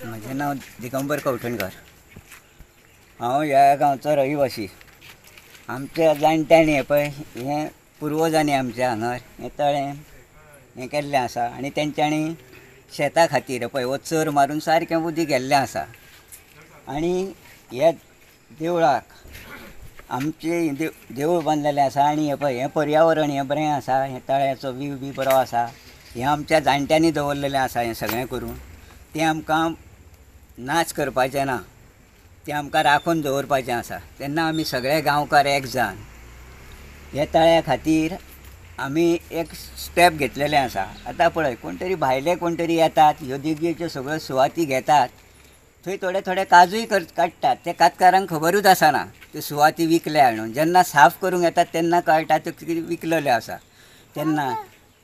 म्हजें नांव दिगंबर कवठणकर. हांव ह्या गांवचो रहिवासी. आमच्या जाणट्यांनी पळय हें पुर्वजांनी आमच्या हांगार हें तळें हें केल्लें आसा आनी तेंच्यांनी शेता खातीर पळय हो चर मारून सारकें उदीक गेल्लें आसा. आनी ह्या देवळाक आमचें देवूळ बांदलेलें आसा आनी हें पळय हें पर्यावरण हें बरें आसा. हें तळ्याचो व्यू बी बरो आसा. हें आमच्या जाणट्यांनी दवरलेलें आसा. हें सगळें करून तें आमकां नाच करपाचें ना, तें आमकां राखून दवरपाचें आसा. तेन्ना आमी सगळे गांवकार एक जावन ह्या तळ्या खातीर आमी एक स्टेप घेतलेलें आसा. आतां पळय कोण तरी भायले कोण तरी येतात, ह्यो देगेच्यो सगळ्यो सुवाती घेतात, थंय थोडे थोडे काजूय काडटात. ते कातकारांक खबरूच आसना त्यो सुवाती विकल्या म्हणून. जेन्ना साफ करूंक येतात तेन्ना कळटा त्यो कितें विकलेल्यो आसा. तेन्ना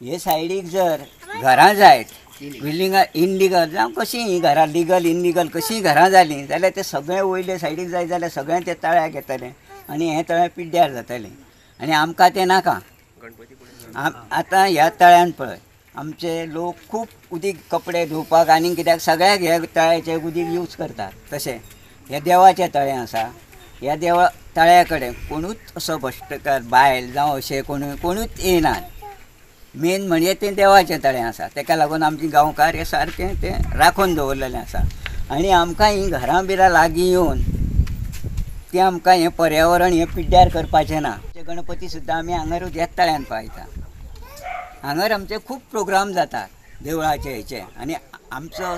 हे सायडीक जर घरां जायत बिल्डिंगां इनलिगल जावं कशीं हीं घरां लिगल इनलिगल कशीं घरां जालीं जाल्यार ते सगळें वयले सायडीक जाय जाल्यार सगळें ते तळ्याक येतलें आनी हें तळें पिड्ड्यार जातलें आनी आमकां तें नाका. आतां ह्या तळ्यान पळय आमचे लोक खूब उदीक कपडे धुवपाक आनी कित्याक सगळ्याक ह्या तळ्याचें उदीक यूज करतात. तशें हें देवाचें तळें आसा. ह्या देवा तळ्या कडेन कोणूच असो भश्टकार बायल जावं अशें कोणूच येयनात. मेन म्हणजे तें देवाचें तळें आसा. तेका लागून आमचे गांवकार हे सारकें तें राखून दवरलेलें आसा. आनी आमकां हीं घरां बिरां लागीं येवन तें आमकां हें पर्यावरण हें पिड्ड्यार करपाचें ना. गणपती सुद्दां आमी हांगारूच ह्याच तळ्यान पावयता. हांगार आमचे खूब प्रोग्राम जातात देवळाचे हेचे आनी आमचो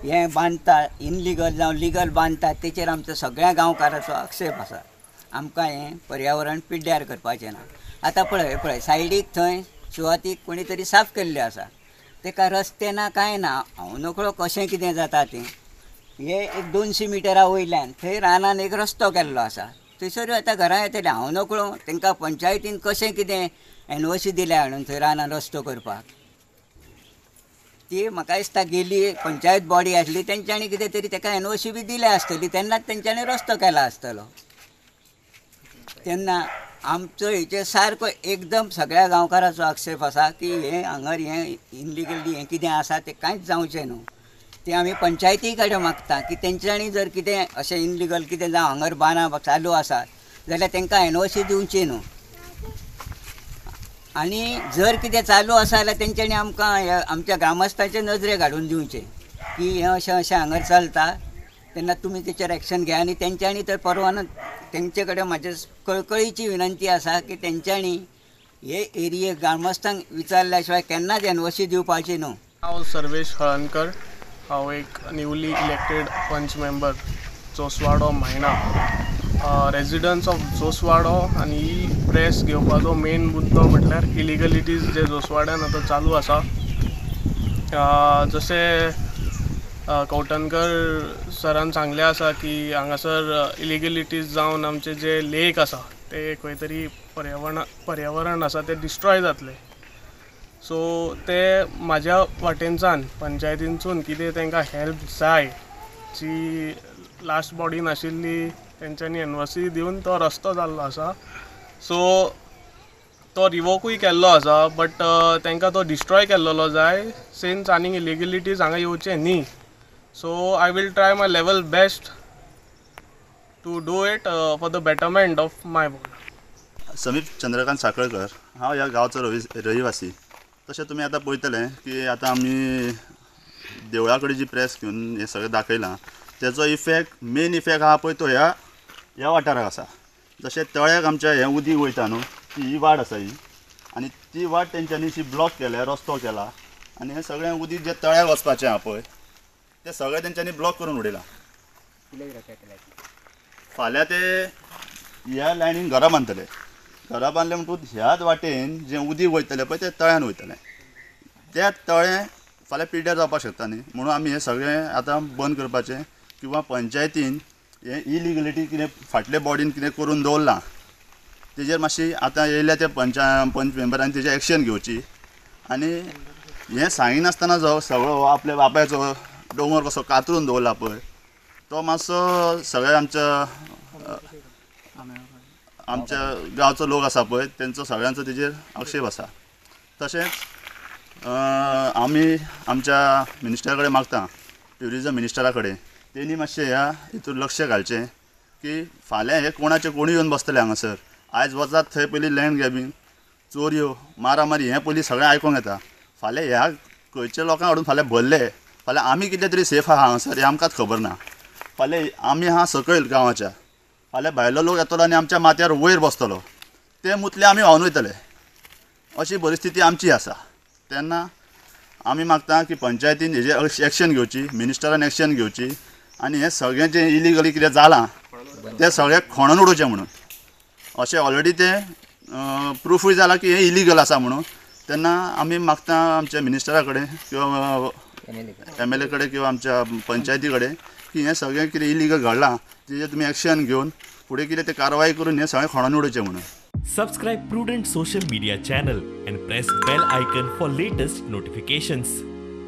हें बांदता इनलिगल जावं लिगल बांदतात तेचेर आमचो सगळ्या गांवकाराचो आक्षेप आसा. आमकां हें पर्यावरण पिड्ड्यार करपाचें ना. आतां पळय पळय सायडीक थंय सुवातीक कोणी तरी साफ केल्ले आसा. तेका रस्ते ना कांय ना. हांव नकळो कशें कितें जाता तें. हे एक 200 मिटरा वयल्यान थंय रानान एक रस्तो केल्लो आसा. थंयसरूय आतां घरां येतलीं. हांव नकळो तांकां पंचायतीन कशें कितें एनओसी दिल्या म्हणून थंय रानान रस्तो करपाक. ती म्हाका दिसता गेली पंचायत बॉडी आसली तेंच्यांनी कितें तरी ताका एनओसी बी दिल्या आसतली तेन्नाच तेंच्यांनी रस्तो केला आसतलो. तेन्ना आमचो हेचेर सारको एकदम सगळ्या गांवकाराचो आक्षेप आसा की हें हांगार हें इनलिगली हें कितें आसा तें कांयच जावचें न्हू. तें आमी पंचायती कडेन मागता की तेंच्यांनी जर कितें अशें इनलिगल कितें जावं हांगार बांदां चालू आसा जाल्यार तांकां एनओसी दिवची न्हू. आनी जर कितें चालू आसा जाल्यार तेंच्यांनी आमकां आमच्या ग्रामस्थाचे नजरेक हाडून दिवचें की हें अशें अशें हांगार चलता तेन्ना तुमी तेचेर एक्शन घेया. आनी तेंच्यांनी तर परवानो तेंचे कडेन म्हाजे कळकळीची विनंती आसा की तेंच्यांनी हे एरिये ग्रामस्थांक विचारल्या शिवाय केन्नाच एनओसी दिवपाची न्हू. हांव सर्वेश हळणकर. हांव एक newly elected panch member Joswado Mayna, residents of Joswado. आनी ही प्रेस घेवपाचो मेन मुद्दो म्हटल्यार इलिगलिटीज जे जोसवाड्यान आतां चालू आसा. जशें कवठणकर सरान सांगलें आसा की हांगासर इलिगलिटीज जावन आमचे जे लेक आसा ते खंय तरी पर्यावरण आसा ते डिस्ट्रॉय जातले. सो ते म्हाज्या वाटेनच्यान पंचायतीनसून कितें तांकां हेल्प जाय जी लास्ट बॉडी नाशिल्ली तेंच्यांनी एनओसी दिवन तो रस्तो जाल्लो आसा. सो तो रिवोकूय केल्लो आसा बट तांकां तो डिस्ट्रॉय केल्लो जाय सिन्स आनीक इलिगलिटीज हांगा येवचे न्ही. So I will try my level best to do it for the betterment of my ward. Sameep Chandrakant Sakalkar. हांव ह्या गांवचो रहिवासी. तशें तुमी आतां पळयतले की आतां आमी देवळा कडेन जी प्रेस घेवन हें सगळें दाखयलां तेचो इफेक्ट मेन इफेक्ट आहा पळय तो ह्या ह्या वाठाराक आसा. जशें तळ्याक आमच्या हें उदीक वयता न्हू ती ही वाट आसा ही आनी ती वाट तेंच्यांनी अशी ब्लॉक केल्या, रस्तो केला आनी हें सगळें उदीक जें तळ्याक वचपाचें आहा पळय तें सगळें तेंच्यांनी ब्लॉक करून उडयलां. फाल्यां ते ह्या लायनीन घरां बांदतले. घरां बांदले म्हणटकूच ह्याच वाटेन जें उदीक वयतलें पळय तें तळ्यान वयतलें. तें तळें फाल्यां पिड्ड्यार जावपाक शकता न्ही. म्हणून आमी हें सगळें आतां बंद करपाचें किंवां पंचायतीन हें इलिगलिटी कितें फाटले बॉडीन कितें करून दवरलां तेजेर मातशी आतां येयल्या त्या पंच मेंबरांनी तेजेर एक्शन घेवची. आनी हें सांगिनासतना जो सगळो आपल्या बापायचो दोंगर कसो कातरून दवरला पळय तो मातसो सगळ्या आमच्या आमच्या गांवचो लोक आसा पळय तेंचो सगळ्यांचो तेजेर आक्षेप आसा. तशेंच आमी आमच्या मिनिस्टरा कडेन मागता ट्युरिजम मिनिस्टरा कडेन तेणी मातशें ह्या हितूर लक्ष घालचें की फाल्यां हे कोणाचे कोणूय येवन बसतले हांगासर. आयज वचात थंय पयलीं लँड ग्रॅबींग, चोरयो, मारामारी हें पयलीं सगळें आयकोंक येता. फाल्यां ह्या खंयच्या लोकांक हाडून फाल्यां भरले फाल्यां आमी कितले तरी सेफ आहा हांगासर हें आमकांच खबर ना. फाल्यां आमी आहा सकयल गांवाच्या, फाल्यां भायलो लोक येतलो आनी आमच्या माथ्यार वयर बसतलो, ते मुतले आमी व्हांवन वयतले, अशी परिस्थिती आमची आसा. तेन्ना आमी मागता की पंचायतीन हेजेर एक्शन घेवची, मिनिस्टरान एक्शन घेवची आनी हें सगळें जें इलिगली कितें जालां तें सगळें खणून उडोवचें म्हणून. अशें ऑलरेडी तें प्रुफूय जालां की हें इलिगल आसा म्हणून. तेन्ना आमी मागता आमच्या मिनिस्टरा कडेन किंवा एम एल ए कडेन किंवा आमच्या पंचायती कडेन की हें सगळें कितें इलिगल घडलां तेजेर तुमी एक्शन घेवन फुडें कितें तें कारवाय करून हें सगळें खणून उडोवचें म्हणून. Subscribe Prudent Social Media channel and press bell icon for latest notifications.